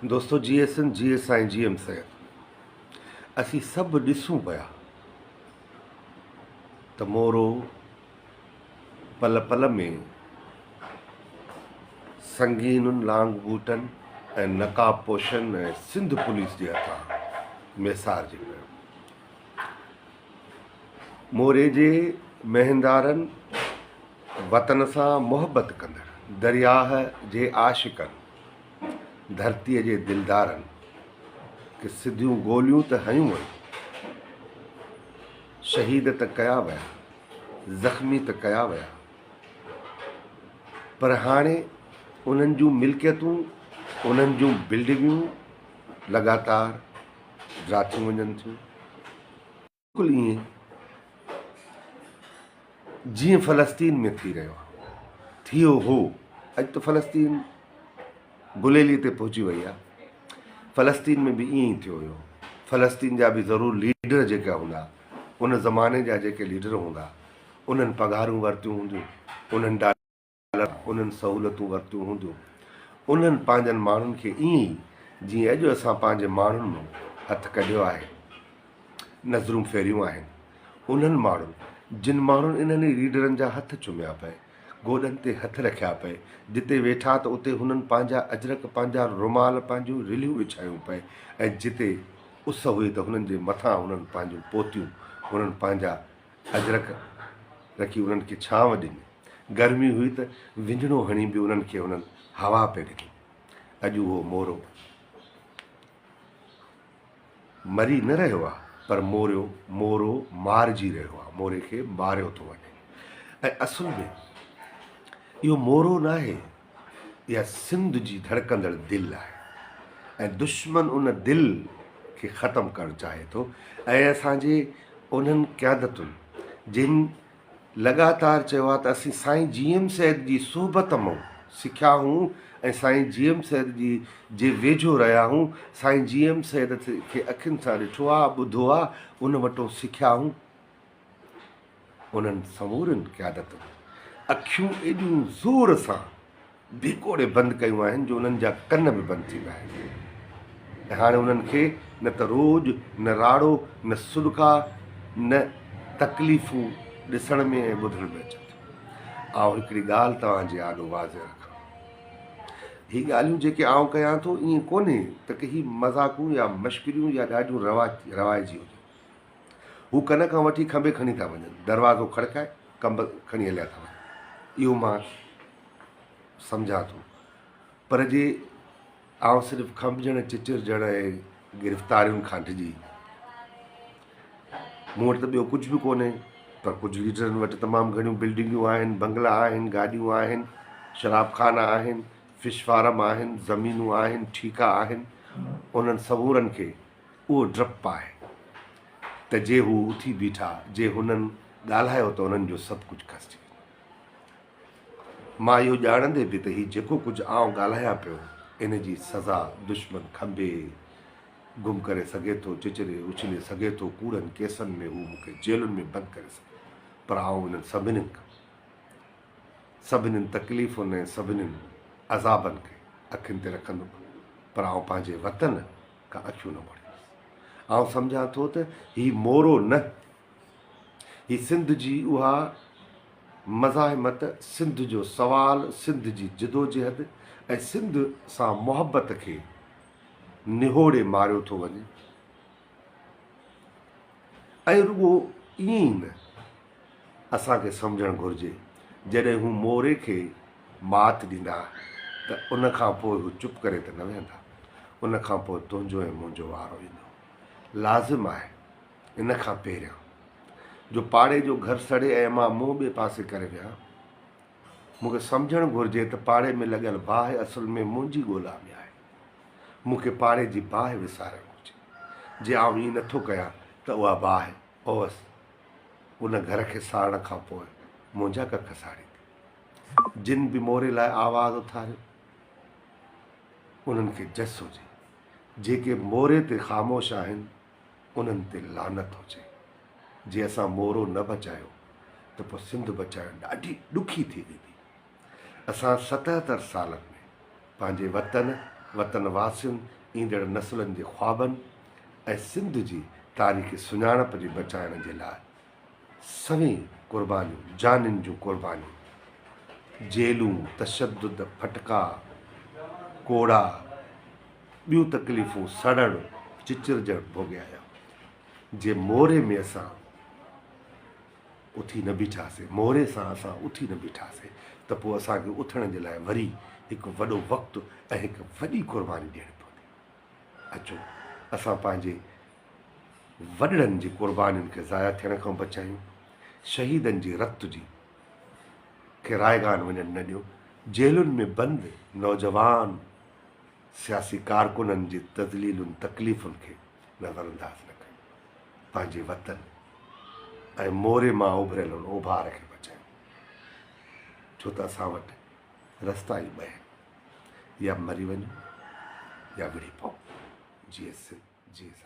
دوستو جيئي سنڌ جيئي سائين جي ايم سيد اسين سڀ ڏسون پيا ته مورو پل پل ۾ سنگينن لانگ بوٽن ۽ نقاب پوشن ۽ سنڌ پوليس جي هٿان ميسارجي پيو. موري جي مهندارن، وطن سان محبت ڪندڙ، درياهه جي عاشقن، ڌرتيء جي دلدارن کي سڌيون گوليون ته هنيون ويون، شهيد ته ڪيا ويا، زخمي ته ڪيا ويا، پر هاڻي انهن جون ملڪيتون، انهن جون بلڊنگون لڳاتار ڊاٿيون وڃن ٿيون. بلڪل ائين جيئن فلسطين ۾ ٿي رهيو آهي، ٿيو هو. اڄ ته فلسطين گليلي تي پهچي وئي آهي. فلسطين ۾ به ائين ئي ٿيو هيو. فلسطين جا به ضرور ليڊر جيڪا هوندا، ان زماني جا جيڪي ليڊر هوندا، انهن پگهارون ورتيون هونديون، انهن ڊالر. انهن سهولتون ورتيون هونديون. انهن پنهنجن ماڻهن کي ائين ئي جيئن اڄ اسان پنهنجي ماڻهن مان هٿ ڪڍيو آهي، نظرون ڦيريون آهن. انهن ماڻهن، جن ماڻهن انهن ئي ليڊرن جا هٿ چميا پئي، گوڏن تي هٿ رکيا پئي، جتي ويٺا ته اتي هنن پنهنجا اجرڪ، پنهنجا رومال، پنهنجون رلهيون وڇايون پئي ۽ جتي اس هئي ته هنن جي مٿان هنن پنهنجون پوتيون، هنن پنهنجا اجرڪ رکي انهن کي ڇانو ڏني. گرمي هئي ته وڃڻو هڻي به انهن کي هنن هوا پئي ڏني. اڄ اهو مورو مري نه رهيو آهي پر موريو مورو مارجي رهيو آهي. موري کي ماريو ٿو وڃي ۽ اصل ۾ اهو مورو ناهي اها سنڌ جي ڌڙڪندڙ دل آهي ۽ دشمن ان دل کي ختم ڪرڻ چاهي ٿو ۽ اسان جي انهن قيادتن جن لڳاتار چيو آهي ته اسين سائين جي ايم سيد جي صحبت مئون سکيا هون ۽ سائين جي ايم سيد جي جي ويجهو رهيا هون سائين جي ايم سيد کي اکين سان ڏٺو آهي ٻڌو آهي ان وٽون سکيا هون انهن سمورين قيادتن اکيون ايڏيون زور سان ڀيڪوڙي بند ڪيون آهن جو انهن جا ڪن به بند ٿي ويا آهن ۽ هاڻي انهن کي نه ته روڄ، نه راڙو، نه سڏڪا، نه تڪليفون ڏسڻ ۾ ۽ ٻڌڻ ۾ اچن ٿيون. آئون هڪڙي ڳالهه توهان جي آڏو واضح رکان. هي ڳالهيون جيڪي آئون ڪيان ٿو ائين ڪونهي ته ڪي هي مذاقون يا مشڪريون يا ڏاڍيون رواجي هجن. هو ڪن کان وٺي کنڀي کڻي ٿا وڃن، دروازو کڙڪائي ڪنب کڻي هليا ٿا وڃن. اهو مان سمجهان ٿو. پر جي آئون صرف کنڀجڻ، چچرجڻ ۽ گرفتارين کان ڊڄي، مون وٽ ته ٻيو ڪجهه به ڪونهي، پر ڪجهه ليڊرن وٽ تمام گهڻيون بلڊنگيون آهن، بنگلا آهن، گاڏيون آهن، شراب خانا آهن، فش فارم آهن، زمينون آهن، ٺيڪا آهن، انهن سمورن کي اهو ڊپ آهي ته جي هو اٿي بيٺا، جي هنن ڳالهايو ته انهن جو سڀ ڪجهه کسجي ويندو. مان اهو ڄاڻندي به ته هي جيڪو ڪجهه آئون ڳالهايان پيو، ان جي سزا دشمن کنڀي گم ڪري سگهي ٿو، چچري اڇلي سگهي ٿو، ڪوڙن ڪيسن ۾ هو مون کي جيلن ۾ بند ڪري سگهي ٿو، پر آئون انهن سڀنين کان، سڀنين تڪليفن ۽ سڀنين عذابن کي اکين تي رکندم، پر آئون پنهنجي وطن کان اکيون نه موڙيندس. آئون سمجهان ٿو ته هي مورو نه، هي سنڌ جي اها مزاحمت، سنڌ جو سوال، سنڌ جي جدوجهد ۽ سنڌ سان محبت کي نهوڙي ماريو ٿو وڃي ۽ رڳو ائين ئي نه، اسان کي سمجهڻ گهرجي جڏهن هو موري کي مات ڏيندا ته ان کان پوء هو چپ ڪري ته نه ويهندا، ان کان پوء تنهنجو ۽ منهنجو وارو ايندو. لازم آهي ان کان پهريان جو پاڙي جو گهر سڙي ۽ مان منهن ٻئي پاسي ڪري ويهان، مون کي سمجهڻ گهرجي ته پاڙي ۾ لڳل باهه اصل ۾ منهنجي ڳولا ۾ آهي. مون کي پاڙي جي باهه وسارڻ گهرجي. جي آئون ائين نٿو ڪيان ته اها باهه اوس ان گهر کي ساڙڻ کان پوء منهنجا ڪک ساڙيندي. جن به موري لاء آواز اٿاريو، انهن کي جس هجي. جيڪي موري تي خاموش آهن، انهن تي لعنت هجي. جي اسان مورو نه بچايو ته پوء سنڌ بچائڻ ڏاڍي ڏکي ٿي ويندي. اسان 77 سالن ۾ پنهنجي وطن، وطن واسين، ايندڙ نسلن جي خوابن ۽ سنڌ جي تاريخي سڃاڻپ جي بچائڻ جي لاء سوين قربانيون، جانين جون قربانيون، جيلون، تشدد، ڦٽڪا، ڪوڙا، ٻيون تڪليفون، سڙڻ، چچرجڻ ڀوڳي آيا. جي موري ۾ اسان اٿي نه بيٺاسين، موري سان اسان اٿي نه بيٺاسين ته پوء اسان کي اٿڻ جي لاء وري هڪ وڏو وقت ۽ هڪ وڏي قرباني ڏيڻي پوندي. اچو اسان پنهنجي وڏڙن جي قربانين کي ضايع ٿيڻ کان بچايون، شهيدن جي رت جي کي رائگان وڃڻ نه ڏيون، جيلن ۾ بند نوجوان سياسي ڪارڪنن جي تذليلن تڪليفن کي نظرانداز نه ڪيون، پنهنجي وطن ۽ موري مان اڀريل ان اوڀار کي بچايون، ڇو ته اسان وٽ رستا ئي ٻه آهن، يا مري وڃون يا وڙهي پئون. جيئي سنڌ، جيئي سرائيڪي.